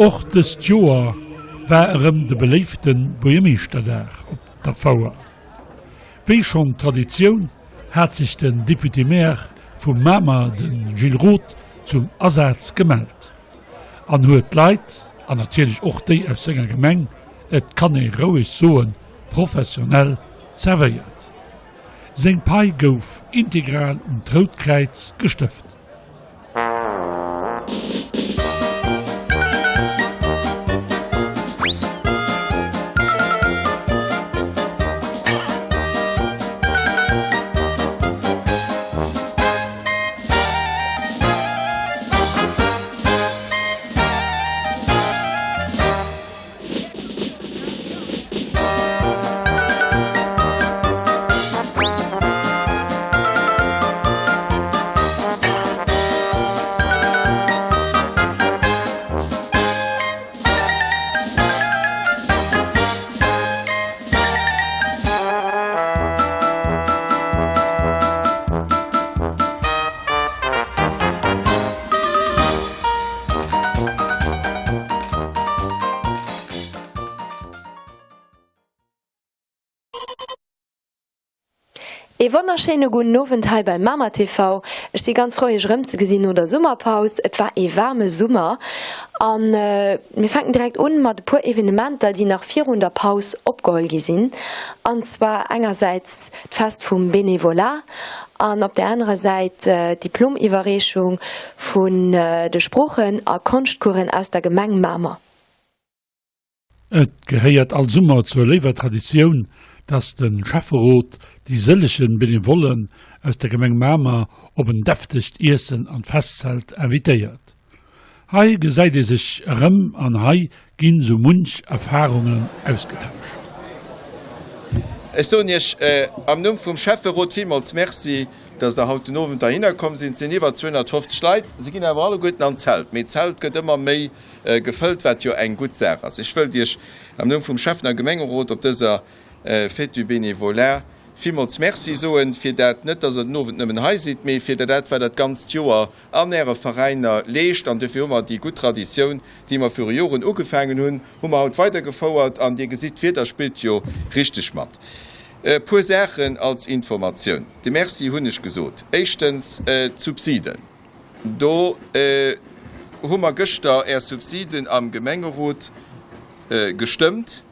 Och dëst Joer war erëm de beléifte Buergermeeschterdag op der Fouer. Wéi schonn Traditioun hat sech den Député-Maire vu Mamer, de Gilles Roth, zum Asaz gemellt an huet d'Leit, an natierlech och déi aus senger Gemeng, et kann ee roueg soen, professionell zerwéiert. Seng Pai gouf integral un d'Rout Kräiz gestëft. Ee wonnerschéine gudden Owend hei bei Mamer TV. Ech si ganz frou iech erëmzegesinn no der Summerpaus. Et war ee waarme Summer an mir fänken direkt un mat e puer Evenementer déi nach virun der Paus opgeholl gi sinn. An zwar engersäits d'Fest vum Bénévolat an op der anerer Säit d'Diplomiwwerreechung vun de Sproochen a Konschtcoursen aus der Gemeng Mamer. Et gehéiert all Summer zur léiwer Traditioun, dass de Schäfferot déi sëllegen Benevollen aus der Gemeng Mamer op en deftegt Iessen an d'Festzelt invitéiert. Hei gesäit ee sech erëm an hei ginn sou munch Erfarungen ausgetauscht. Ech soen Iech am Numm vum Schäfferot villmools Merci, dass Der haut den Owend heihinner komm sinn. Et sinn iwwer 250 Leit. Se ginn awer alleguerten an d'Zelt, mee d'Zelt gëtt ëmmer méi gefëllt, wat jo eng gutt Saach ass. Ech wëllt Iech am Numm vum Schäffen a Gemengerot op dëser Fête du Bénévolat villmools Merci soen, fir dat, net dass Der den Owend nëmmen hei sidd, mee fir dat, wat Der d'ganzt Joer an Äre Veräiner leescht. An duerfir hu mer déi gutt Traditioun, déi mer viru Joren ugefaangen hunn, hu mer haut weidergefouert. An Dir gesitt, d'Wieder spillt jo richteg mat. E puer Saachen als Informatioun. De Merci hunn ech gesot. Éischtens d'Subsiden. Do hu mer gëschter Är Subsiden am Gemengerot gestëmmt.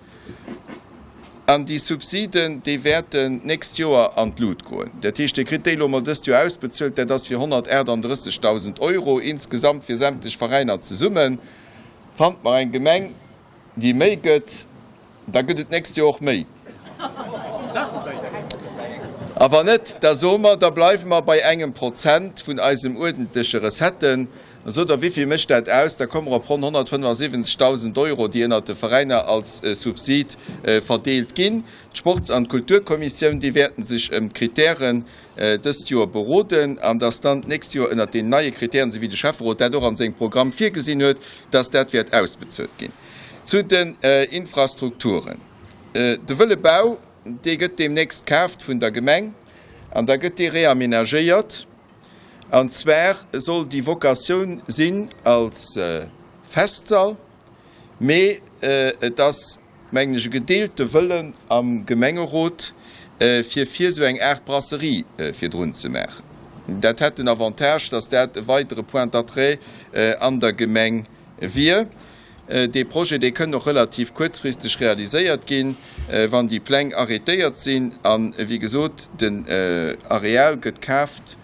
An déi Subsiden, déi wäerten d'nächst Joer an d'Lut goen. Dat heescht, Dir kritt déi elo emol dëst Joer ausbezuelt. Dat ass fir 138.000 Euro insgesamt fir sämtlech Veräiner zesummen. Fannt mer eng Gemeng, déi méi gëtt, da gëtt et d'nächst Joer och méi. A wann net, da soe mer, da bleiwe mer bei engem Prozent vun eisem uerdentleche Recetten. Da sot Der, Wéivill mécht dat aus? Da komme mer op ronn 175.000 Euro, déi ënnert de Veräiner als Subsid verdeelt ginn. D'Sports an d'Kulturkommissioun, déi wäerten sech ëm d'Kritären dëst Joer beroden an dass dann d'nächst Joer ënnert deenen neie Kritären, esou wéi de Schäfferot dat och an sengem Programm virgesinn huet, dass dat wäert ausbezuelt ginn. Zu den Infrastrukturen, De wëlle Bau, dee gëtt deemnächst kaaft vun der Gemeng an da gëtt dee reamenagéiert. An zwar soll déi Vocatioun sinn als Festsall, mee et ass, mengen ech, e gedeelte Wëllen am Gemengerot, fir vir esou eng Aart Brasserie virdrun ze maachen. Dat hätt den Avantage, dass dat e weidere Point d'attrait an der Gemeng wier. Dee Projet, dee kënn och relativ kuerzfristeg realiséiert ginn, wann déi Pläng arrétéiert sinn. A wéi gesot, den Areal gëtt kaaft,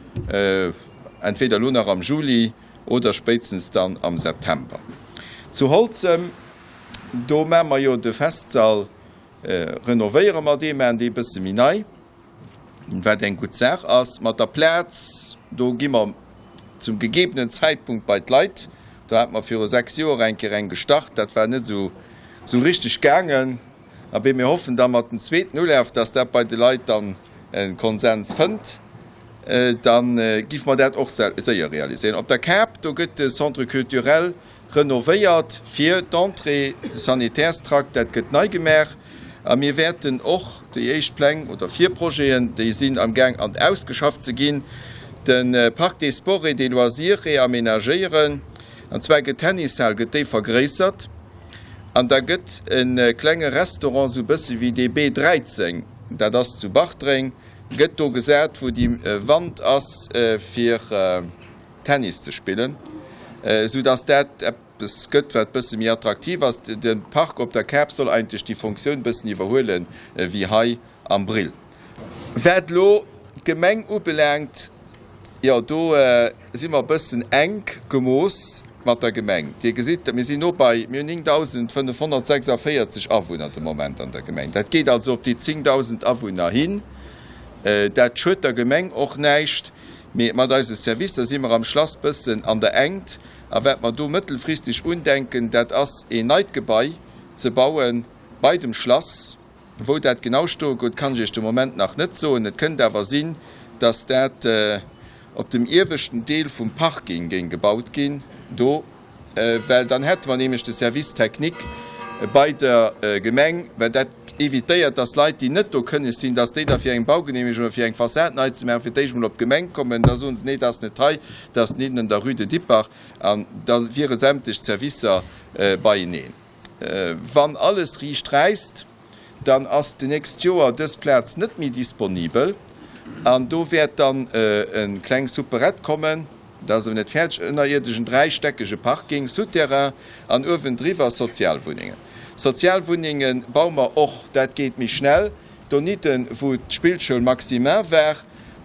entweder elo nach am Juli oder spéitstens dann am September. Zu Holzem, do maache mer jo de Festsall, renovéiere mer dee, maachen dee e bësse méi nei. wat eng gutt Saach ass. Mat der Plaz, do gi mer zum gegebenen Zäitpunkt bei d'Leit. Do hate mer viru 6 Joer eng Kéier eng gestart, dat war net esou richteg gaangen. Abee, mir hoffen da mat dem zweeten Ulaf, dass dat bei de Leit dann e Konsens fënnt. Da géife mer dat och séier realiséieren. Op der Kap, do gëtt de Centre culturel Renovéiert fir d'Entrée, de Sanitärs-Trakt, dat gëtt nei gemaach. A mir wäerten och déi éischt Pläng oder Virprojeten, déi sinn am Gaang an ausgeschafft ze ginn, de Parc des Sports et des Loisirs reamenagéieren. An zwar gëtt d'Tennishal, gëtt déi vergréissert an da gëtt e klenge Restaurant, esou e bësse wéi dee B13, dat ass zu Bartreng, gëtt do gesat, wou déi Wand ass fir Tennis ze spillen, esou dass dat eppes gëtt, wat e bësse méi attraktiv ass. De Park op der Kap soll eigentlech déi Fonctioun e bëssen iwwerhuele wéi hei am Brill. Wat elo d'Gemeng ubelaangt, jo do si mer e bëssen enk gemooss mat der Gemeng. Dir gesitt, mir sinn no bei, mir hunn 9.546 Awunner de Moment an der Gemeng. Dat geet also op déi 10.000 Awunner hin. Dat schuet der Gemeng och näischt, mee mat eise Servicer si mer am Schlass bëssen an der Enkt. A wat mer do mëttelfristeg undenken, dat ass een neit Gebai ze baue bei dem Schlass. Wou dat genau stoe goet, kann ech Iech de Moment nach net soen. Et kënnt awer sinn, dass dat op dem ieweschten Deel vum Parking géing gebaut ginn do, well dann hätte mer nämlech de Service technique bei der Gemeng, well dat évitéiert, dass Leit, déi net do kënneg sinn, dass déi da fir eng Baugenehmegung oder fir eng Fassad nei ze maachen, fir d'éischt emol op d'Gemeng kommen. Da soen se, nee, dat ass net hei, dat ass niddenen an der Rue de Dippach. An da wiere sämtlech Servicer beieneen. Wann alles riicht räisst, dann ass d'nächst Joer dës Plaz net méi disponibel an do wäert dann e kleng Supperette kommen, dat ass awer net fäerdeg, ënnerierdesch en dräistäckege Parking, Souterrain an uewendriwwer Sozialwunnengen. Sozialwunnenge baue mer och, dat geet méi schnell, donidden, wou d'Spillschoul Maximin war.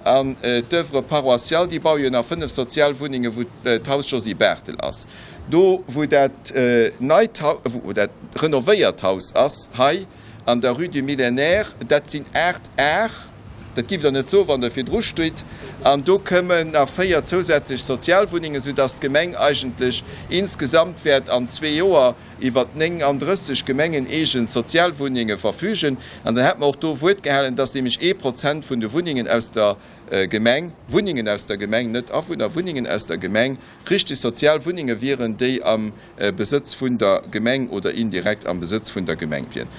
An d'Oeuvre paroissiale, déi baue jo nach 5 Sozialwunnenge wou d'Haus Josy Barthel ass. Do wou dat neit Haus, wou dat renovéiert Haus ass, hei an der Rue du Millénaire, dat sinn 8 Ar, dat giff Der net soen, wann Der virdru stitt. An do këmmen nach 4 zousätzlech Sozialwunnengen, soudass d'Gemeng eigentlech insgesamt wäert an zwee Joer, iwwer 39 gemengeneegen Sozialwunnenge verfügen. An dann hätt mer och do Wuert gehalen, dass nämlech ee Prozent vun de Wunnengen aus der Gemeng, Wunnengen aus der Gemeng, net Awunner, Wunnengen aus der Gemeng, richteg Sozialwunnenge wieren, déi am Besëtz vun der Gemeng oder indirekt am Besëtz vun der Gemeng wieren.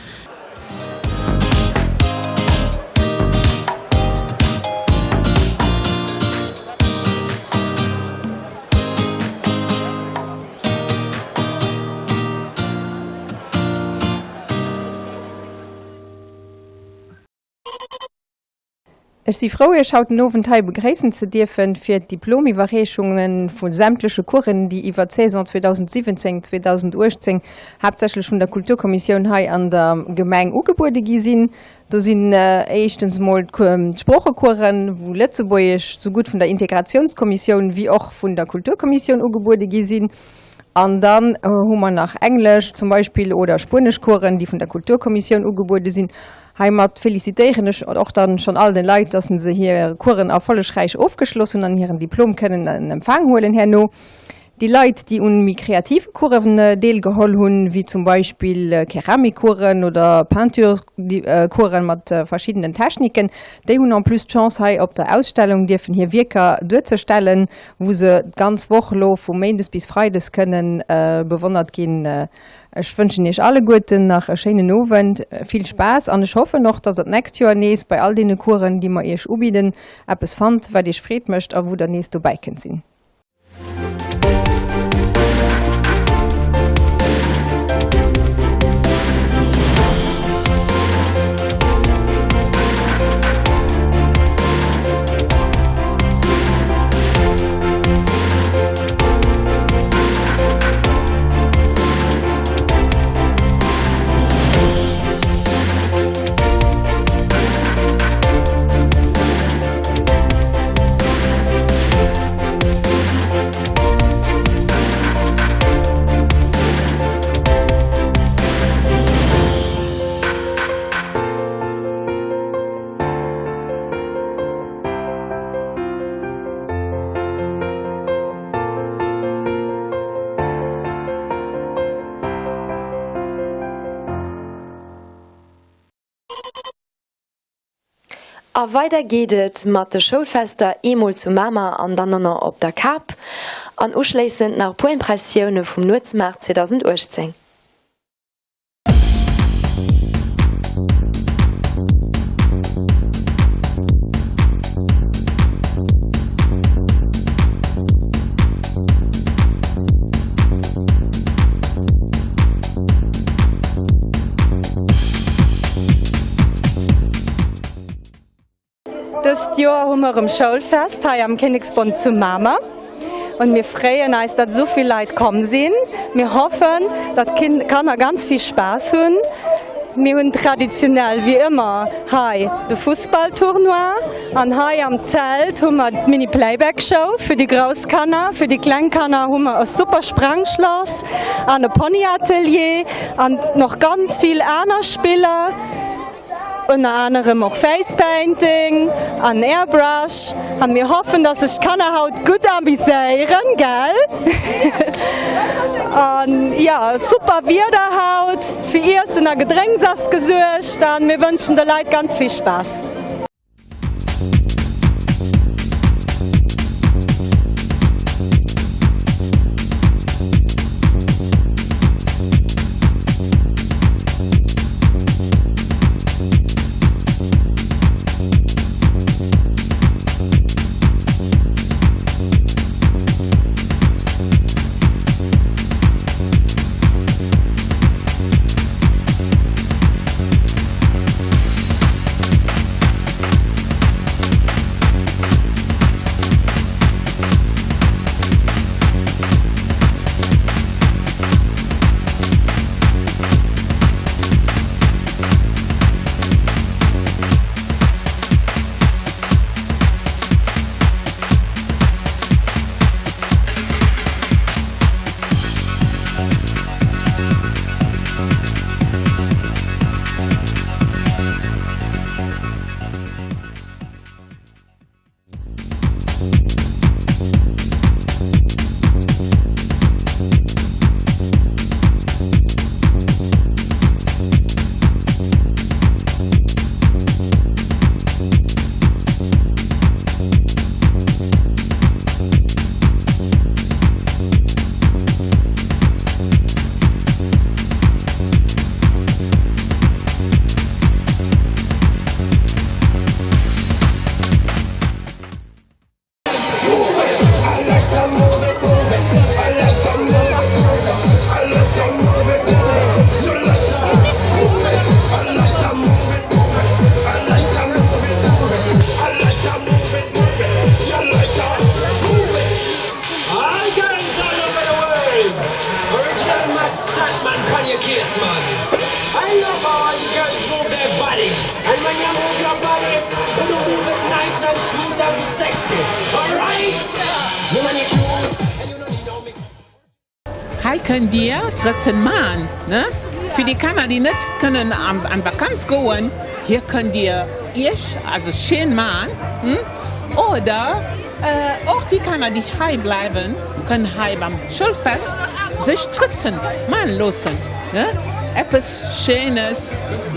Ech si frou, Iech haut den Owend hei begréissen ze dierfen, fir d'Diplomiwwerreechunge vu sämtleche Coursen, déi iwwer d'Saison 2017, 2018 haaptsächlech vun der Kulturkommissioun hei an der Gemeng ugebuede gi sinn. Do sinn éischtens emol d'Sproochecoursen, wou Lëtzebuergesch sougutt vun der Integratiounskommissioun wéi och vun der Kulturkommissioun ugebuede gi sinn. An dann hu mer nach Englesch zum Beispill oder Spueneschcoursen, déi vun der Kulturkommissioun ugebuede sinn. Heimat felicitéieren ech och dann schonn all de Leit, dass se hir Coursen erfollegräich ofgeschloss hunn an hiren Diplom kënnen an Empfang huelen herno. Déi Leit, déi un méi kreative Coursen deelgeholl hunn, wéi zum Beispill Keramikcoursen oder Peinturecoursen mat verschiddenen Techniken, déi hunn en plus d'Chance hei op der Ausstellung dierfen hir Wierker duerzestellen, wou se d'ganz Woch elo vu Méindes bis Freides kënnen bewonnert ginn. Ech wënschen iech alleguerten nach e schéinen Owend, vill Spaass an ech hoffen och, dass der d'nächst Joer nees bei all deene Coursen, déi mer iech ubidden, eppes fannt, wat iech Freed mécht a wou der nees dobäi kënnt sinn. A weider geet et mat de Schoulfester, eemol zu Mamer an dann och nach op der Kap. An uschléissend nach e puer Impressioune vum Nuetsmaart 2018. Dëst Joer hu mer erëm Schoulfest hei am Kinneksbond zu Mamer und mir freeën eis, datt esou vill Leit komm sinn. Mir hoffen, datt d'Kanner ganz vill Spaass hunn. Mir hunn traditionell wéi ëmmer hei de Fussballtournoi an hei am Zelt hu mer d'Mini-Playback-Show fir déi grouss Kanner. Fir déi kleng Kanner hu mer e super Sprangschlass an e Ponyatelier an nach ganz vill aner Spiller. Ënner anerem och Face Painting an Airbrush an mir hoffen dass sech d'Kanner haut gutt amüséieren, gell? An jo, super Wieder haut, fir Iessen a Gedrénks ass gesuergt an mir wënschen de Leit ganz vill Spaass. Hei kënnt dir d'Rëtzen man, ne? Fir déi Kanner déi net kënnen an d'Vakanz goen, hier kënnt dir iech also schéin man, oder och déi Kanner déi hei bleiwen kënnen hei beim Schoulfest sech d'Rëtzen man loossen, ne? Eppes schéines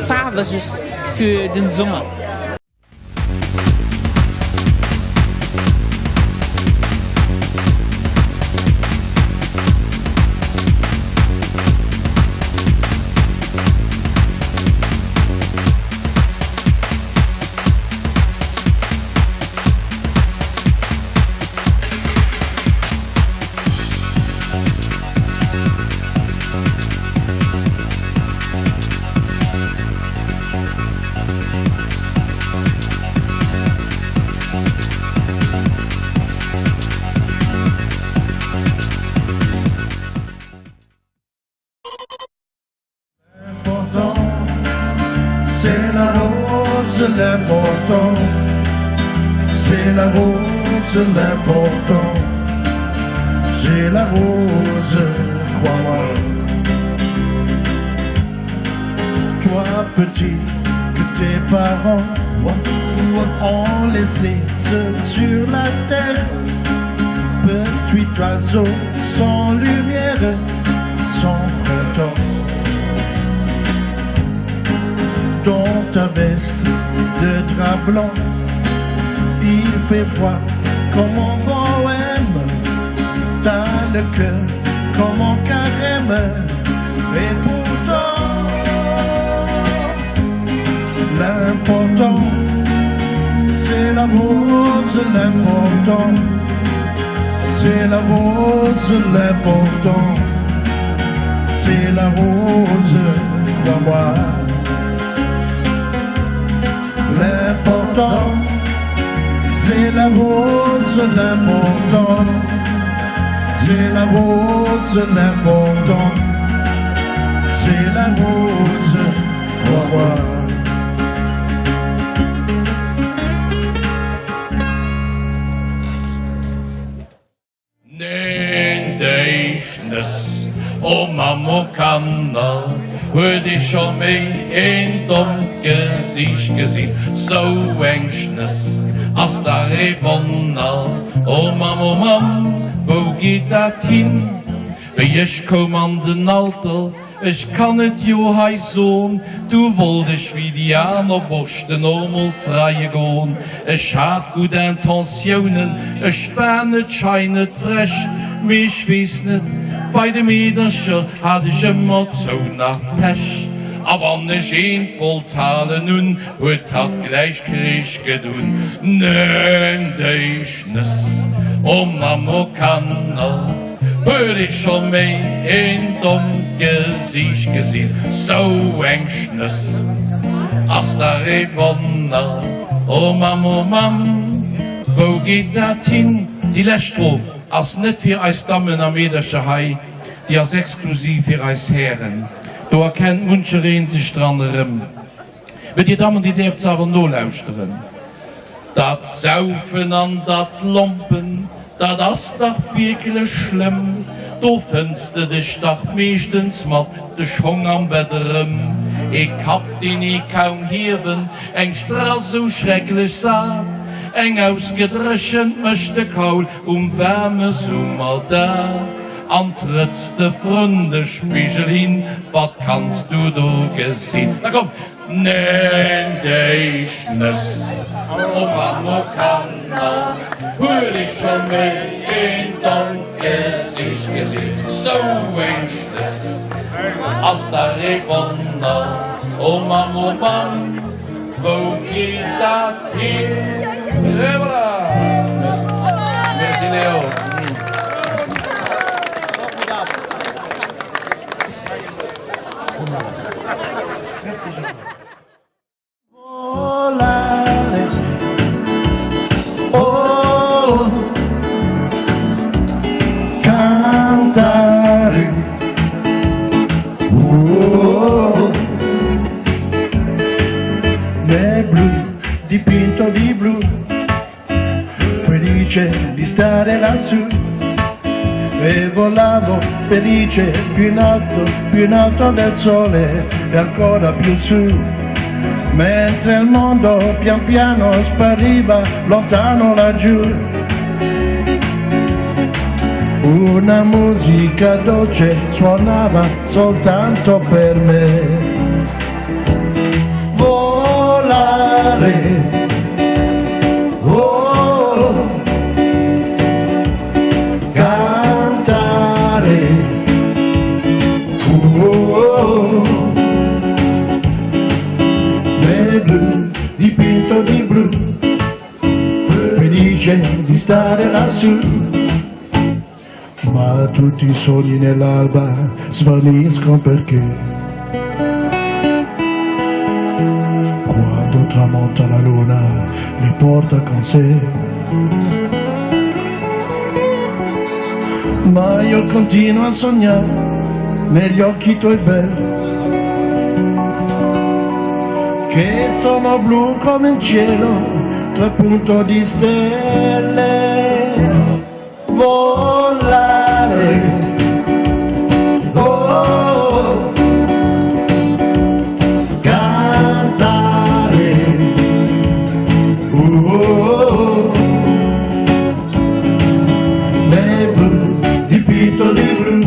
faarweges fir den Summer. L'important, c'est la rose, l'important, c'est la rose, crois-moi. Toi petit, que tes parents ont laissé seul sur la terre, petit oiseau sans lumière, sans printemps. Dans ta veste de drap blanc, il fait froid comme en bohème. T'as le cœur comme en carême. Et pourtant, l'important, c'est la rose, l'important. C'est la rose, l'important. C'est la rose, crois-moi. L'important. C'est la rose l'important, c'est la rose l'important, c'est la rose, crois-moi. Neen, déi Schnëss, o Mamm, o Kanner, huet ee scho méi een dommt Gesiicht gesinn? Sou eng Schnëss ass dach ee Wonner, o Mamm, o Mamm, wou geet dat hin? Wéi ech koum an den Alter, ech kann et jo hei son, du wollt ech wéi déi aner Borschten och mol freie gon. Ech hat gutt Intentiounen, ech war net schei, net frech, mee ech weess net, bei de Meedercher hat ech ëmmer zou nach Pech. A wann ech eent wollt halen un, huet hatt gläich Kreesch gedun, Neen, déi Schnëss, o Mamm, o Kanner. Huet ee scho méi een dommt Gesiicht gesinn? Sou eng Schnëss ass dach ee Wonner. O Mamm, o Mamm, wou geet dat hin? Déi lescht Stroph ass net fir eis Dammen a Meedercher hei, déi ass exklusiv fir eis Hären. Do erkennt munchereen sech dran erëm. Mee dir Dammen, dir däerft se awer nolauschteren. Dat Saufen an dat Lompen, dat ass dach wierklech schlëmm, do fënns de dech dach meeschtens mat de Schong am Bett erëm. Ee Kapp, deen ee kaum hiewen, eng Strass sou schrecklech sat, eng ausgedréchent Mëschtekaul um waarme Summerdag. An trëtts de vrun de Spigel hin, wat kanns du do gesinn? Na komm! Neen, déi Schnëss, o Mann, o Kanner, huet ee scho méi een dommt Gesiicht gesinn? Sou eng Schnëss ass dach ee Wonner, o Mamm, o Mamm, wou geet dat hin? Et voilà! Merci Léo. Volare, oh, cantare, oh, nel blu dipinto di blu, felice di stare lassù. E volavo felice più in alto, più in alto del sole e ancora più su. Mentre il mondo pian piano spariva lontano laggiù. Una musica dolce suonava soltanto per me. Volare. Oh, cantare. Oh, nel blu dipinto di blu, felice di stare lassù. Ma tutti i sogni nell'alba svaniscono perché quando tramonta la luna li porta con sé. Ma io continuo a sognare negli occhi tuoi belli che sono blu come il cielo trapunto di stelle volare oh, cantare oh, nel blu dipinto di blu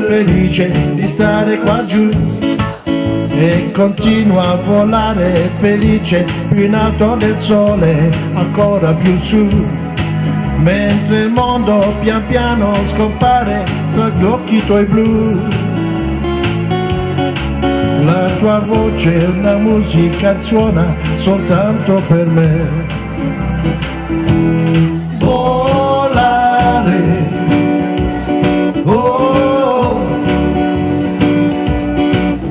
felice di stare qua giù e continua a volare felice più in alto del sole ancora più su mentre il mondo pian piano scompare tra gli occhi tuoi blu la tua voce è una musica suona soltanto per me volare oh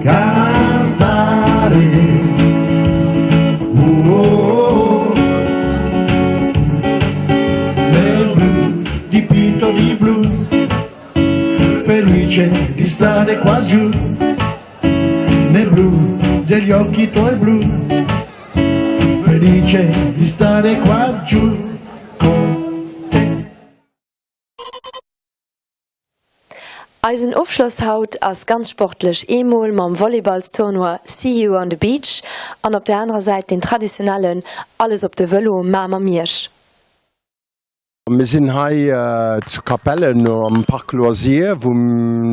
cantare oh, oh. Felice di stare qua giù, nel blu degli occhi tuoi blu. Felice di stare qua giù con te. Eisen Ofschloss haut ass ganz sportlech, eemol mam Volleyballstournoi See you on the Beach an op der anerer Säit den traditionellen Alles op de Vëlo Mamer-Miersch. Mir sinn hei zu Capellen am Parc Loisirs, wou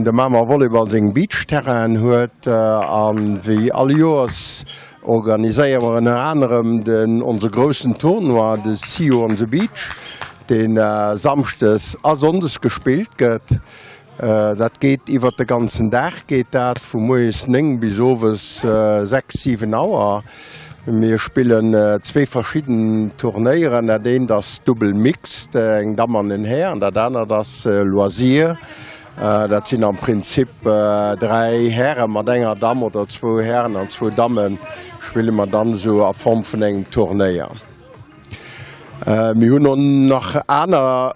de Mamer Volleyball seng Beachterrainen huet. A wéi all Joers organiséiere mer ënner anerem den onse groussen Tournoi, de See you on the Beach, dee samschdes a sonndes gespillt gëtt. Dat geet iwwert de ganzen Dag geet dat, vu moies 9 bis owes 6, 7 Auer. Mir spillen zwee verschidden Turnéieren. Dat eent ass Double Mixed, eng Damm an en Här, an dat anert ass Loisir. Dat sinn am Prinzip 3 Häre mat enger Damm oder zwou Hären an zwou Damme spille mer dann esou a Form vun engem Turnéier. Mir hunn och nach aner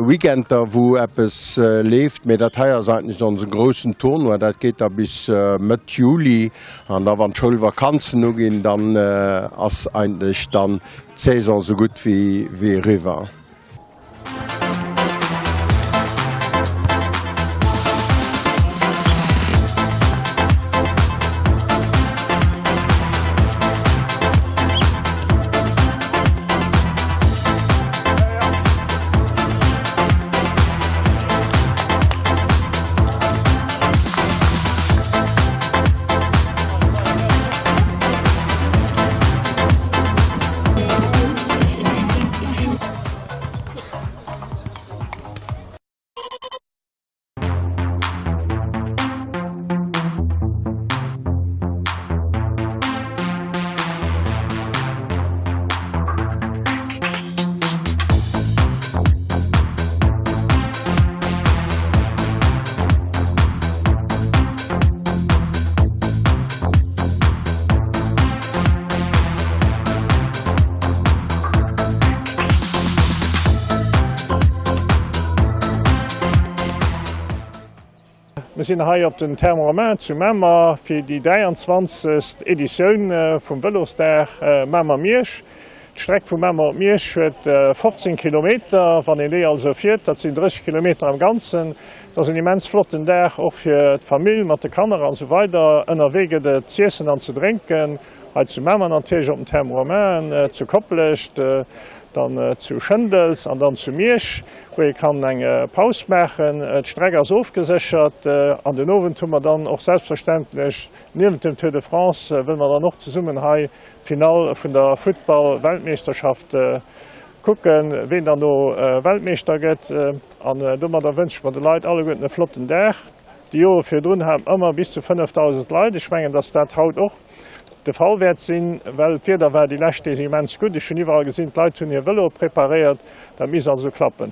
Weekender wou eppes leeft, mee dat hei ass eigentlech onse groussen Tournoi. Dat geet da bis Mëtt Juli an da wann d'Schoulvakanzen uginn, dann ass eigentlech dann d'Saison sou gutt wéi eriwwer. Mir sinn hei op den Thermes Romains zu Mamer fir déi 23. Editioun vum Vëlosdag Mamer-Miersch. D'Streck vu Mamer op Miersch huet 15 Kilometer, wann een déi also fiert, dat sinn 30 Kilometer am Ganzen. Et ass en immens flotten Dag, och fir d'Famill mat de Kanner an esou weider. Ënnerwee gëtt et z'iessen an ze drénken, hei zu Mamer natierlech, op den Thermes Romains, zu Koplescht, dann zu Schëndels an dann zu Miersch, wou ee kann eng Paus maachen. D'Streck ass ofgeséchert an den Owend hu mer dann och selbstverständlech niewent dem Tour de France wëlle mer dann och zesummen hei d'Finall vun der Futtball-Weltmeeschterschaft kucken, ween dann do Weltmeeschter gëtt. An domadder wënsche mer de Leit alleguerten e flotten Dag. Déi Jore virdrun hate mer ëmmer bis zu 5.000 Leit. Ech mengen, datt dat haut och de Fall wäert sinn, well d'Wieder war déi lescht Deeg immens gutt. Ech hunn iwwerall gesinn, d'Leit hunn hir Vëloe preparéiert. Dat misst also klappen.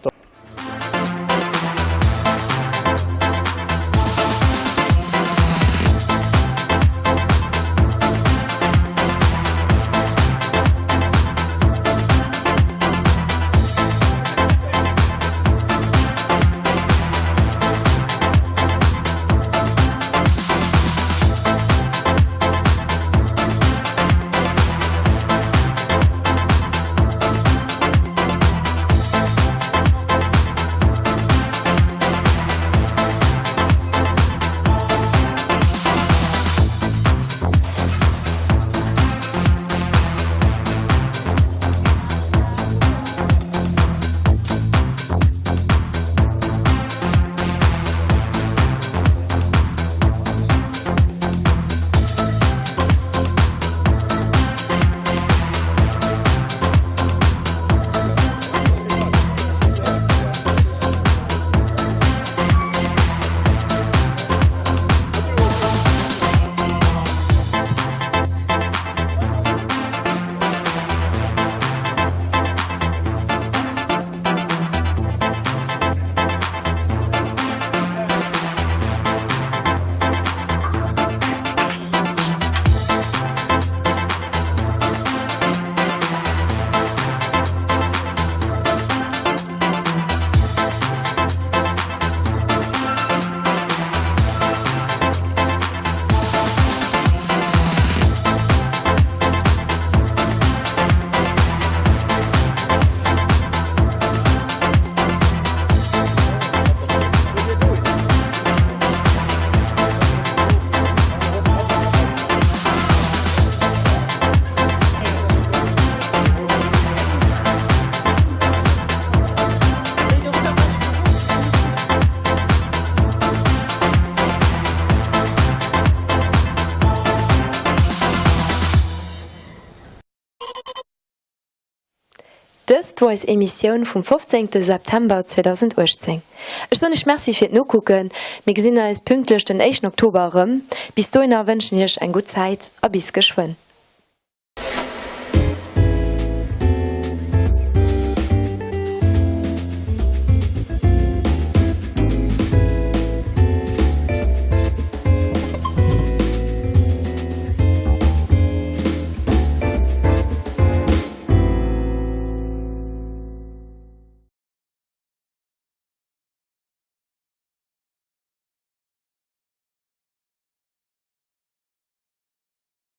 Dëst wor eis Emissioun vum 15 September 2018. Ech soen iech Merci fir d'Nokucken. Mir gesinn eis pünktlech den éischten Oktober erëm. Bis dohinner wënschen iech eng gutt Zäit a bis geschwënn.